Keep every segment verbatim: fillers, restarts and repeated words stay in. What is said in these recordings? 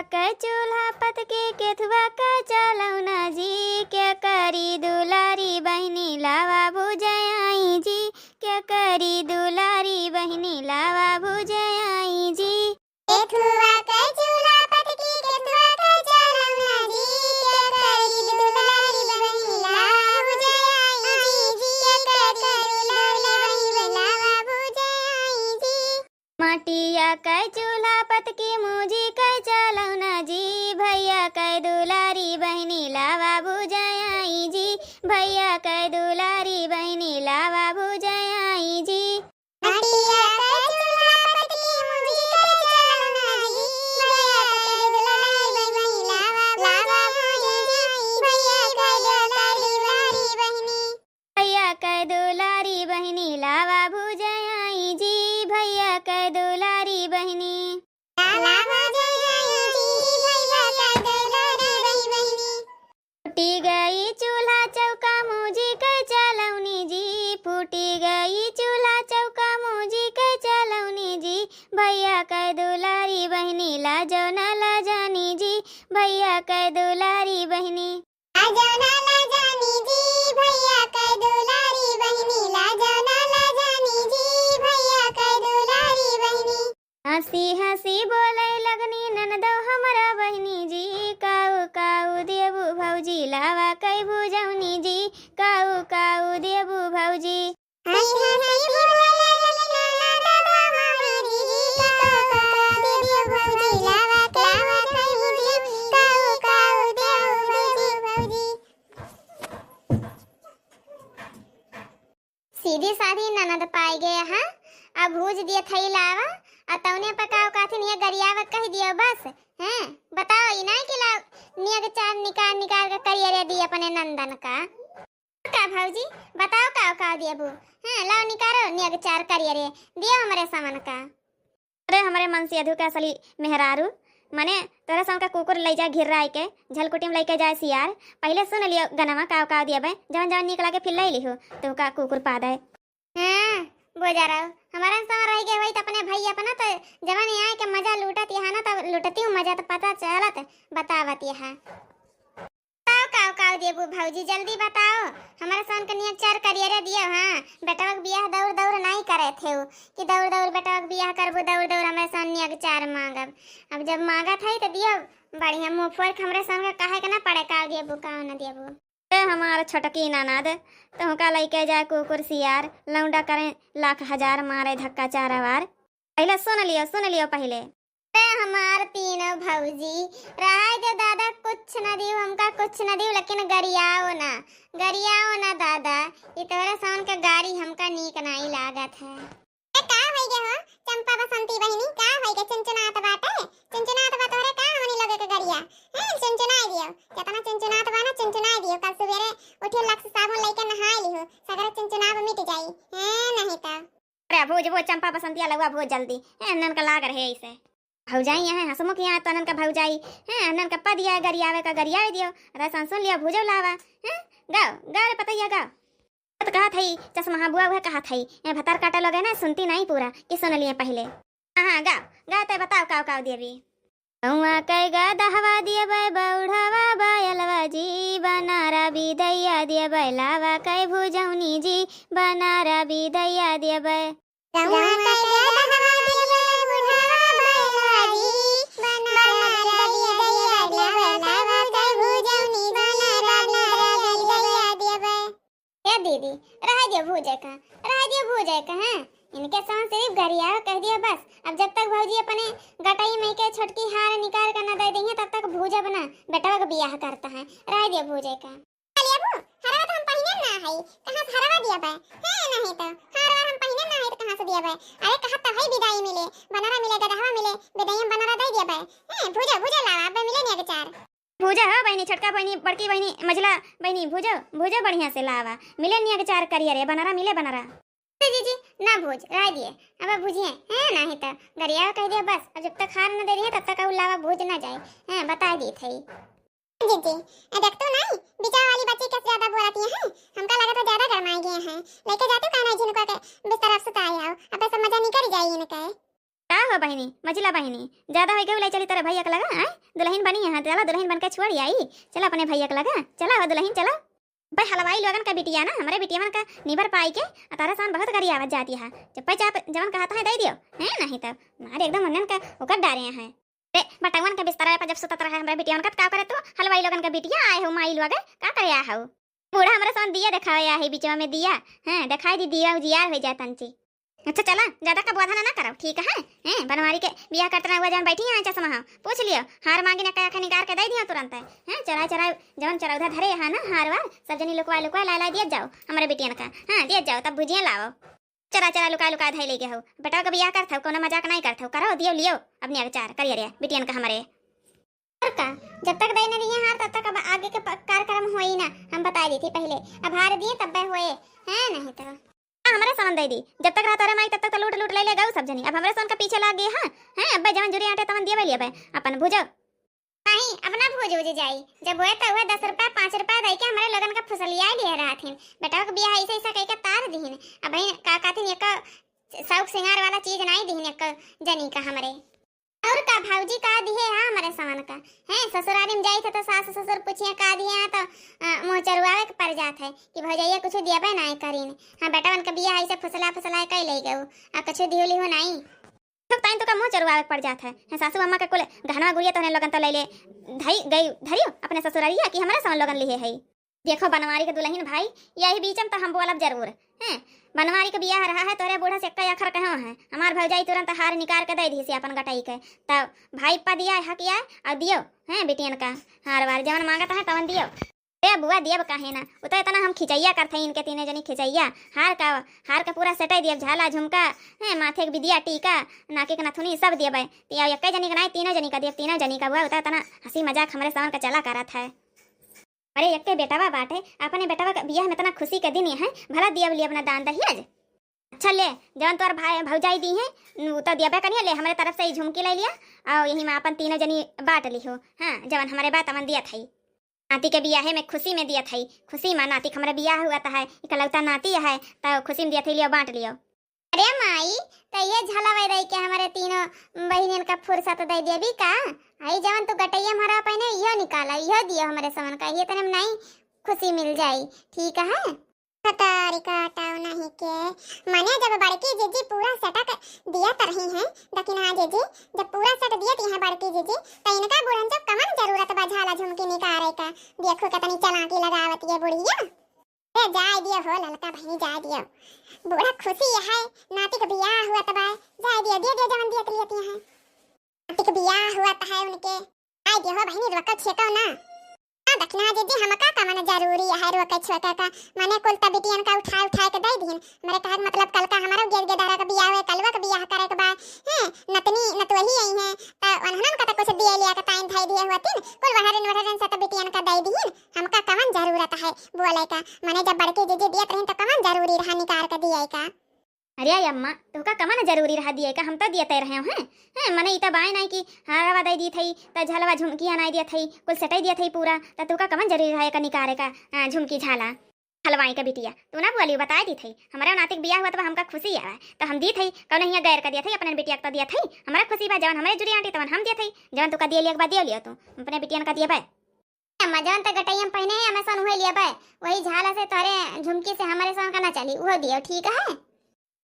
के चूल्हा पतकी केथुआ के चलौना जी, के करी दुलारी बहिनी लावा भुजई जी, के करी दुलारी बहिनी लावा भुजई जी। केथुआ के चूल्हा पतकी केथुआ के चलौना जी, के करी दुलारी बहिनी लावा भुजई जी, के करी दुलारी बहिनी लावा भुजई जी। मटिया के चूल्हा पतकी मुझी के चलौना जी, भैया के दुलारी बहिनी लावा भुजई जी, भैया के दुलारी बहिनी लावा भुजई जी। मटिया के चूल्हा पतकी मुझी के चलौना जी, भैया के दुलारी बहिनी लावा भुजई जी, भैया के दुलारी बहिनी। भैया के दुलारी बहिनी लावा भुजई जी, भैया के दुलारी बहिनी। लावा भुजई जी, भैया के दुलारी बहिनी। फूटी गई चूल्हा चौका मुझी के चलौनी जी, फूटी गई चूल्हा चौका मुझी के चलौनी जी, भैया के दुलारी बहिनी लाजो ना लाजानी जी, भैया के दुलारी बहिनी। लाजो ना लाजानी जी, भैया के दुलारी बहिनी, लाजो ना लाजानी जी, भैया के दुलारी बहिनी। हँसी हँसी बोलै लगनी ननदो हमरा बहिनी जी, काऊ काऊ देबू भौजी लावा कै भुजौनी जी, काऊ काऊ देबू भौजी। हँसी हँसी बोलै लगनी ननदो हमरा बहिनी जी, काऊ काऊ देबू भौजी लावा कै भुजौनी जी, काऊ काऊ देबू भौजी। सीधी साधी ननद पाइ गए हा, अब भूज दिए थई लावा, आ तौने पकाओ काथिन ये गरियावा कहि दियो बस। हैं, बताओ ई नाई कि लाओ नियग चार निकार निकार के करियरे दी अपने नंदन का। का भौजी, बताओ काव काव दियबू? हैं, लाओ निकारो नियग चार करियरे दियो हमरे समन का। अरे हमरे मनसेधु के असली मेहरारू, मने तोहरे सन का कुकुर लइ जाए घिर्राइ के, झलकुटी में लइके जाए सियार। पहिले सुन लियो गनवा काव काव दियबे, जवन जवन नीक लागे फिर लइ लिहो, तोहका कुकुर पादे। हाँ, बोजा रहो, हमारा सन रहि गए होई त अपने भाई अपना त जवन यहाँ के मजा लूटत यहाँ ना, तब लूटती हूँ मजा त पता चलत, बतावत यहाँ। बताओ काव काव देबू भौजी, जल्दी बताओ। हमारे सन के नियग चार करियरे दियो, हाँ। बेटवा के बियाह दौड़ दौड़ नाई करे थे उ, कि दौड़ दौड़ बेटवा के बियाह करबू, दौड़ दौड़ हमारे सन नियग चार मांगब। अब जब मांगत है तो दियो, बढ़िया मुँह फोड़ के हमरे सन के कहे के ना पड़े काव देबू काव ना देबू। ए हमार छोटकी ननद, तोहका लइके जाए कुकुर सियार, लौंडा करे लाख हजार मारे धक्का चार बार। पहिले सुन लियो, सुन लियो पहिले। अरे हमार तीनों भौजी, रहाई दे दादा, कुछ न दियो हमका, कुछ न दियो, लेकिन गरियाओ ना, गरियाओ ना दादा, ई तोहरे सन के गारी हमका नीक नाई लागत है। ए, का होई गे हो चंपा बसंती बहिनी, का होई गे? चुनचुनात बाटे, चुनचुनात बा तोहरे का हमनी लोगे के गरिया? हैं, चुनचुनाई दियो, केतना चुनचुनात बा ना, चुनचुनाई दियो। कल सुबेरे उठियो लक्स साबुन लइके नहाई लिहो, सगरे चुनचुनाव मिट जाई। हैं, नहीं तो। अरे भूज, भूज, चंपा बसंतिया लउआ भूज जल्दी। ए, अन्नन का लाग रहे ऐसे। भौजाई यहाँ हंसमुख यहाँ तो अन्नन का भौजाई। हैं, अन्नन का पद या गरियावे का गरियावे दियो। अरे सन सुन लियो, भूजो लावा। हैं, गाओ, गाओ रे पतैया, गाओ। तो कहत हई, चश्मा बुआ उहे कहत हई। ए, भतार काटा लोगे ना, सुनती नहीं पूरा, कि सुन लिए पहिले। हाँ, हाँ, गाओ, गाओ ते बताओ काव काव देबी। गौआ कै गदहवा देबै, बौढ़वा बयलवा जी, बनारा बिदैया देबै, लावा कै भुजौनी जी, बनारा बिदैया देबै। गौआ कै गदहवा देबै, बौढ़वा बयलवा जी, बनारा बिदैया देबै, लावा कै भुजौनी जी, बनारा बिदैया देबै। ए दीदी, रह दियो भूजे का, रह दियो भूजे का, हैं? इनके साथ सिर्फ गरियावे कह दिया बस। अब जब तक भौजी अपने गटई में के छोटकी हार निकाल के न दे देंगे, तब तक भूजब ना। बेटवा का बियाह करता है, रह दियो भूजे का। लेबू, हरवा तो हम पहिने ना है, कहाँ से हरवा दिया बे? हैं, नहीं तो, हरवा हम पहिने ना है तो कहाँ से दिया बे? अरे, कहा तो है बिदाई मिले, बनरा मिले, गदहवा मिले, बिदाई में बनरा दे दिया बे। हैं, भूजो, भूजो लावा, अबे मिले नहीं अगचार। भूजा हो बहिनी, छोटका बहिनी, बड़की बहिनी, मझला बहिनी, भूजो, भूजो बढ़िया से लावा। मिले नियग चार करिया रे, बनरा मिले बनरा। जी, जी, ना भूज, रह दिए। अब भूजिए, हैं, नहीं तो गरिया कह दिया बस। अब जब तक हार न दे दिए, तब तक उ लावा भूज ना जाए। हैं, बता दी थई। जी, जी, ए, देख तू नहीं, बिचार वाली बच्ची कैसे ज्यादा बोलती है। हमका लगा तो ज्यादा गरमाई गए हैं। लेके जाते कहना झिनको के बिस्तर अब सुताए आओ। अब सब मजा निकल जाए इनके। का का हो बहिनी, मझिला बहिनी, ज्यादा होइ गए, ले चली तोरे भैया के लगा, आय? दुलहिन बनी है, चला दुलहिन बन के छोड़ आई, चला अपने भैया के लगा, चला हो दुलहिन, चला। बे हलवाई लोगन का बिटिया ना, हमरे बिटियवन का निबर पाई के, आ तारे सान बहुत गरियावत जाती है। जब पै चाप जवन कहत है, दे दियो, हैं? नहीं तब मारे एकदम उन्हन का उकट डारे हैं। रे, बटवन के बिस्तरा पे जब सुतत रहे हमरे बिटियवन का, त का करे तू? हलवाई लोगन का बिटिया आए हो, माई लोगे, का करे आ हो? बूढ़ा हमरे सान दिया देखावे आ है, बिचवा में दिया, हैं? देखाई दी दिया, उजियार हो जाए तंची। अच्छा चला, ज्यादा का बोधना ना करब, ठीक है? हैं, बनवारी के बियाह करत ना हुआ जवन बैठी हैं चश्मा, हाँ, पूछ लियो, हार मांगी ना कया के निकार के दे दियो तुरंत, हैं? चोराई चोराई जवन चरौधा धरे यहाँ ना, हार वार, सब जनी लुकवा लुकवा ला ला दिया जाओ हमरे बिटियन का, हाँ, दिया जाओ, तब भुजिया लाओ। चोरा चोरा लुका लुका धै ले गए हो, बेटा का बियाह करत हो, कोनो मजाक नहीं करत हो, करो दियो लियो, अपने अगचार करिए रे बिटियन का हमरे। और का, जब तक दे न दिए हार, तब तक अब आगे के प-, कार्यक्रम होई ना, हम बता दी थी पहले। अब हार दिए तब होए, हैं, नहीं तो। हाँ, हमरे सान दे दी, जब तक रहता रे माई, तब तक तो लूट लूट ले ले गऊ सब जनी। अब हमरे सान का पीछे लाग गए, हाँ, हैं, अब्बे जवन जुरे आटे तवन दिए ले अब्बे, अपन भुजो। नहीं, अब ना भूज उज जाई, जब होए तो वह दस रुपया, पाँच रुपया दे के हमरे लोगन का फुसलिया लिए रहत हिन। बेटा के बियाह ऐसे ऐसा कह के तार दिहिन। अब का कहती एक शौक सिंगार वाला चीज नहीं दिहिन एक जनी का हमरे। और का भौजी का दिहे हा हमरे सवन का? हैं, ससुरारी में जाई थे तो सास ससुर पूछिए का दिहे हा तो, अ, मुँह चरुआवे के पड़ जात है कि भौजैया कुछ दियबे नाई करीन। हाँ, बेटवन के बियाह ऐसे फुसला फुसला के ले गऊ, आ कुछ दियो लिहो नाई। तो ताइन तो का मुँह चरुआवे के पड़ जात है। हैं, सासू अम्मा के कुल गहनवा गुड़िया तोहने लोगन तो ले ले धई गई धरियो अपने ससुरारिया कि हमरे सवन लोगन लिहे है। देखो बनवारी के दुलहिन भाई, यही बीच में तो हम बोलब जरूर, हैं? बनवारी के बियाह रहा है, तोरे बूढ़ा से एक्का अखर कहो है, हमार भौजाई तुरंत हार निकार के दे दी से अपन गटई के। तब भाई पा दिया है हक आए और दियो, हैं, बिटियन का हार वार जवन मांगत है तवन दियो। ए बुआ, दियब काहे ना, वो तो इतना हम खिचैया करत है इनके तीनों जनी खिचैया। हार का, हार का पूरा सटाई दियब, झाला झुमका, हैं, माथे के बिदिया टीका, नाके के नथुनी सब दियब। ते एक्के जनी का नाई, तीनों जनी का दियब, तीनों जनी का बुआ, वो तो इतना हंसी मजाक हमरे सवन का चला करत है। अरे, एक्के बेटवा बाटे, अपने बेटवा के बियाह में इतना खुशी के दिन है, भला दिया बोली अपना दान दहेज। अच्छा ले, जवन तोर भाई भौजाई दी है, उ तो दियबे करिए, ले हमरे तरफ से ही झुमकी ले लिया, और यही में अपन तीनों जनी बांट लिहो। हाँ, जवन हमरे बा तवन दिया थई। नाती के बियाहे में खुशी में दिया थई, खुशी में नाती के हमरे बियाह हुआ है, इकलौता नाती है, तो खुशी में दिया थई, लियो बांट लियो। अरे माई, त ये झलवै दई के हमरे तीनों बहिनियन का फुर्सत दे देबी का? आई जवन तू गटैया में हरा पहिने, इहो निकाला, इहो दियो हमरे समन का, ये तने में नाई खुशी मिल जाई, ठीक है? कतारी काटाओ नहीं के, मने जब बड़की जीजी पूरा सटक दिया तरही हैं, दकिना जीजी, जब पूरा सट दिया ती हैं बड़की जीजी, त इनका बूढ़न जब कमन जरूरत बा झाला झुमकी निकारे का? देखो कितनी चालाकी लगावत ये बुढ़िया। ए, जाए दियो हो ललका बहिनी, जाए दियो। बूढ़ा खुशी है, नाती के बियाह हुआ तब आए। जाए दियो, दियो, दियो, जवन दियो तो लियती हैं। नाती के बियाह हुआ तो है उनके। जाए दियो हो बहिनी, रोको छेको ना। आ दखना दीदी, हमका कवन जरूरी है रोके छेके का? माने कुल त बिटियन का उठाए, उठाए के दे दीन। हमरे कहत मतलब कल का हमारो गेद गेदारा के बियाह हुए, कलवा के बियाह करे के बा। हैं, नतनी, नतवही आई हैं, त उन्हनन का त कुछ दिए लिया के ताइन धई दिए हुआ तीन। कुल वहरिन वहरिन से त बिटियन का दे दीन। हमका कवन जरूरत है बोले का? मने जब बड़की जीजी दियत रहिन तो कवन जरूरी रहा निकार के दिए का? अरे आई अम्मा, तोहका कवन जरूरी रहा दिए का? हम तो दियते रहे हैं। हैं, मने ई त बाय नाई कि हारवा दे दी थई, त झलवा झुमकिया नाई दिया थई, कुल सटाई दिया थई पूरा, त तोहका कवन जरूरी रहा एका निकारे का, आ, झुमकी झाला? हलवाई के बिटिया, तू ना बोली, बताई दी थई, हमारे नातिक बियाह हुआ त हमका खुशी आवे, त हम दी थई, कौन हिया गैर का दिया थई, अपने बिटिया का दिया थई, हमारा खुशी बा, जवन हमारे जुड़ी आंटी तवन हम दिया थई, जवन तोहका दिए लिया के बाद दियो लियो तू, अपने बिटियन का दिया बे। अम्मा, जवन त गटैया में पहिने है, हमें सन उहे लिया बे। वही झाला से तोरे झुमकी से हमारे सन का ना चली, उहो दियो, ठीक है?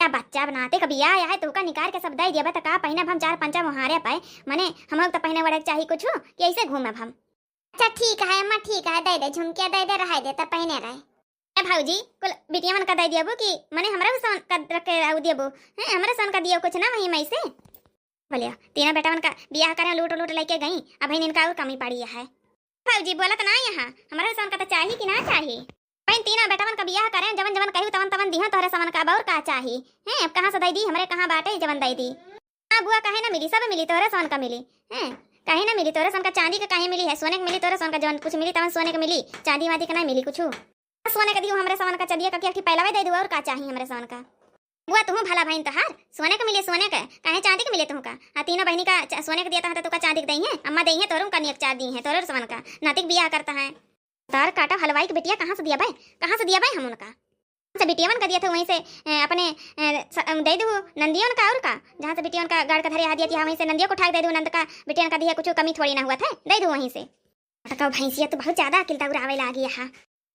क्या बच्चा बनाते, कभी आया है, तोहका निकार के सब दे दिया बे, त का पहिने अब हम चार पंचा मुहारे पाए, मने हम लोग त पहिने वड़े के चाही कुछ, कि ऐसे घूमे हम? अच्छा, ठीक है अम्मा, ठीक है, दे दे, झुमकिया दे दे, रहे दे, तब पहिने रहे। ए भौजी, कुल बिटिया मन का दे दियबू कि मने हमरा सन का रख के रहू दियबू? हैं, हमरा सन का दियो कुछ ना वही में से। बोलिया, तीनों बेटवन का बियाह करे लूट लूट लेके गई, अब इनका और कमी पड़ी है। भौजी बोलत ना यहाँ, हमरा सन का तो चाही कि ना चाही? बहन, तीनों बेटवन का बियाह करे, जवन जवन कहू तवन तवन दिहो तोहरे समन का, अब और का चाही? हैं, अब कहाँ से दे दी, हमरे कहाँ बाटे जवन दे दी? हाँ बुआ, काहे ना मिली, सब मिली, तोहरे समन का मिली। हैं, काहे ना मिली, तोहरे समन का चांदी का काहे मिली है, सोने का मिली, तोहरे समन का जवन कुछ मिली तवन सोने का मिली, चांदी वांदी का ना मिली कुछ। सोने के दियो हमरे सवन का चलिए, ककी अठी पहलवे दे दू, और का चाही हमरे सवन का? बुआ, तुहूँ भला भइन तोहार, सोने के मिले सोने के, काहे चांदी के मिले तुहूँ का? आ तीनों बहिनी का च-, सोने के दिया तहाँ तो तुका चांदी के दइहें, अम्मा दइहें तोरू का नियक चार दइहें, तोरे सवन का, नातिक बियाह करता है। तार काटा हलवाई के बिटिया कहाँ से दिया बे, कहाँ से दिया बे हम उनका? से बिटियवन का दिया था वहीं से, अ, अपने, अ, स-, अ, दे दू नंदियन का और का, जहाँ से बिटियवन का गाड़ का धरे हा दिया था वहीं से नंदियों को उठा के दे दू, नंद का बिटियवन का दिया कुछ कमी थोड़ी ना हुआ था, दे दू वहीं से। तो भैंसिया तो बहुत ज्यादा अकिल दौड़ावे लागी हा।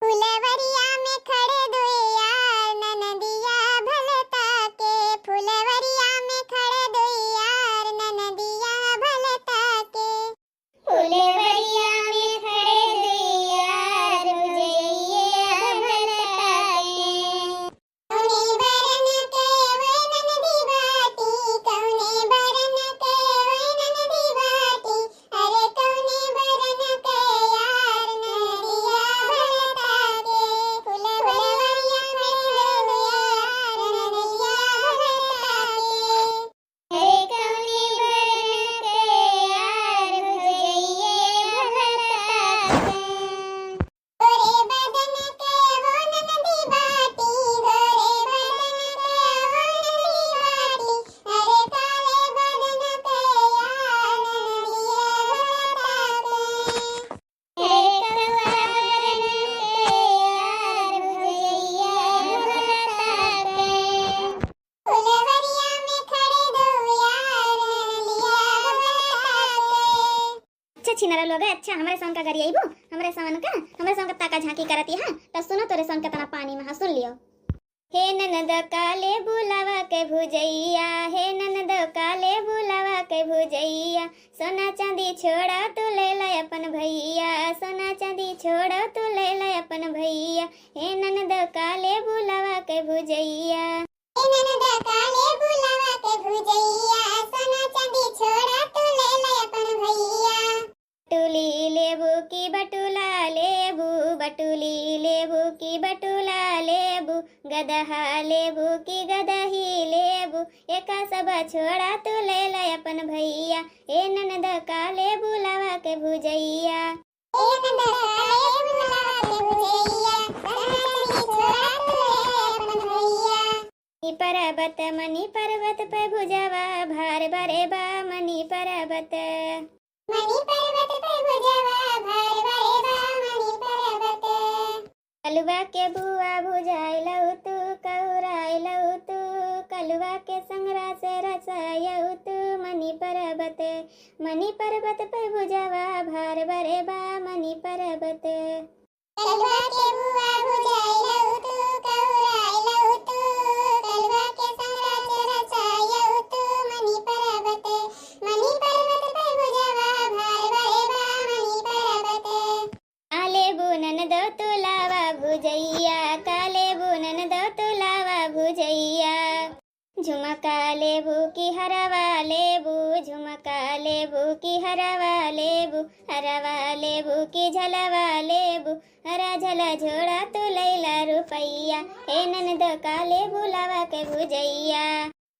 फुलवरिया में खड़े दुई यार ननदिया भलता के, फुलवरिया में खड़े दुई यार ननदिया भलता के। फुलवरिया में खड़े दुई यार भुजैया भलता के। कौने बरन के वै ननदी बाटी, कौने बरन के वै ननदी बाटी, अरे कौने बरन के यार ननदिया भलता के, फुलवरिया में खड़े दुई यार ननदिया भलता के। अरे कौने बरन के यार भुजैया भलता के। गोरे बदन के वो ननदी बाटी, गोरे बदन के वो ननदी बाटी, अरे काले बदन के यार ननदिया भलता के। अरे कौआ बदन के यार भुजैया भलता के। फुलवरिया में खड़े दो यार ननदिया भलता के। अच्छा छिनरा लोग, अच्छा हमरे सवन का गरियाइबू, हमरे सवन का, हमरे सवन का ताका झांकी करत यहाँ, तब सुनो तोरे सवन का तना पानी में, हाँ, सुन लियो। हे ननद काले बुलावा के भुजैया, हे ननद काले बुलावा के भुजैया, सोना चांदी छोड़ा तू ले ला अपन भैया, सोना चांदी छोड़ा तू ले ला अपन भैया, हे ननद काले बुलावा के भुजैया। ए ननद काले बुलावा के भुजैया, सोना चांदी छोड़ा तू ले ले अपन भैया। बटुली लेबू की बटुला लेबू, बटुली लेबू की बटुला लेबू, गदहा लेबू की गदही लेबू, एका सब छोड़ा तू ले ले अपन भैया। ए ननद काले बुलावा के भुजैया। ए ननद काले बुलावा के भुजैया, सोना चांदी छोड़ा तू ले ले अपन भैया। मनी पर्वत, मनी पर्वत पे भुजवा भार बरे बा, मनी पर्वत। मनी पर्वत पे भुजवा भार बरे बा, मनी पर्वत। कलुआ के बुआ भुजाइलउ तू, कउराइलउ तू, कलुआ के संगरा से रसायउ तू, मनी पर्वत। मनी पर्वत पे भुजवा भार बरे बा, मनी पर्वत। कलुआ के बुआ भुजाइलउ तू, कउराइलउ तू, कलुआ के संगरा से रसायउ तू, मनी पर्वत। मनी पर्वत पे भुजवा भार बरे बा, मनी पर्वत। काले बुनन दो तुलावा भुजैया, काले बुनन दो तुलावा भुजैया। झुमका लेबू की हरवा लेबू, झुमका लेबू की हरवा लेबू, हरवा लेबू की झलवा लेबू, हरा झला झोड़ा तू लैला रुपैया। ए ननद काले बुलावा के भुजैया।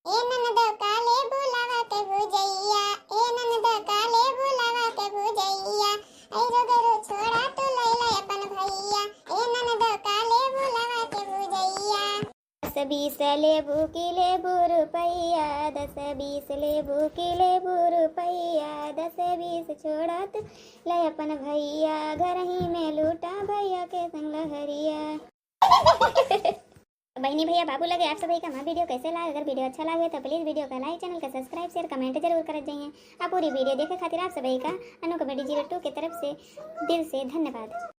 ए ननद काले बुलावा के भुजैया, ए ननद काले बुलावा के भुजैया। ऐ जोगरो छोड़ा तू लैला अपन भैया, ए ननद काले बुलावा के भुजैया। दस बीस लेबू की लेबू रुपैया, दस बीस लेबू की लेबू रुपैया, दस बीस छोड़ा तू ले अपन भैया, घरही में लूटा भैया के संग लहरिया। बहिनी भैया बाबू लगे आप सभी का हमार video कैसे लागे? अगर video अच्छा लागे तो please video का like, channel का subscribe, share, comment जरूर करत जाइए। आप पूरी video देखे खातिर आप सभी का अनु comedy zero two के तरफ से दिल से धन्यवाद।